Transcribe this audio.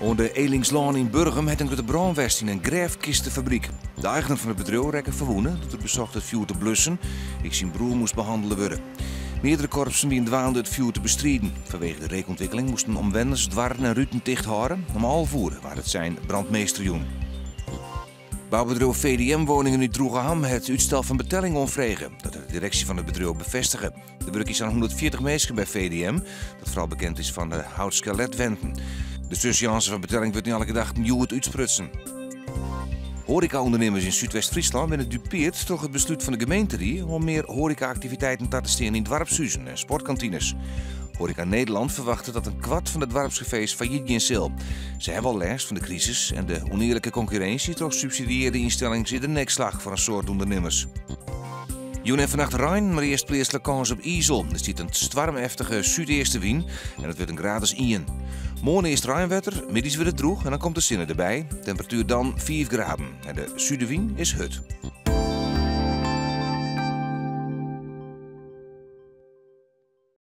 Oan de Elingslân yn Burgum hat in grutte brân west yn in grêfkistefabryk. De eigener fan it bedriuw rekke ferwûne doe't er besocht it fjoer te blussen. Ek syn broer moast behannele wurde. Meardere korpsen wiene dwaande it fjoer te bestriden. Fanwege de reekûntwikkeling moasten omwenners doarren en ruten ticht hâlde. Om 11 oere waard it sein brandmeester jûn. Boubedriuw VDM Woningen út Droegeham hat útstel fan betelling oanfrege. Dat hat de direksje fan it bedriuw befêstige. Der wurkje sa'n 140 minsken by VDM, dat foaral bekend is fan de houtskeletwenten. De surseânse fan betelling wurdt nei alle gedachten hjoed útsprutsen. Hoareka-ûndernimmers yn Súdwest-Fryslân binne dupeard troch it beslút fan de gemeenterie om mear hoareka-aktiviteiten ta te stean yn doarpshuzen en sportkantines. Horeca Nederland ferwachtet dat in kwart fan de doarpskafees fallyt gean sil. Se hawwe al lêst fan de krisis en de ûnearlike konkurrinsje troch subsidiearde ynstellings is de nekslach foar in soad ûndernimmers. Jûn en fannacht rein, mar earst pleatslik kâns op izel. Der stiet in stoarmeftige súdeastewyn en it wurdt in graad as ien. Moarn earst reinwetter, middeis wurdt it drûch en dan komt de sinne derby. Temperatuer dan 5 graden en de sudewyn is hurd.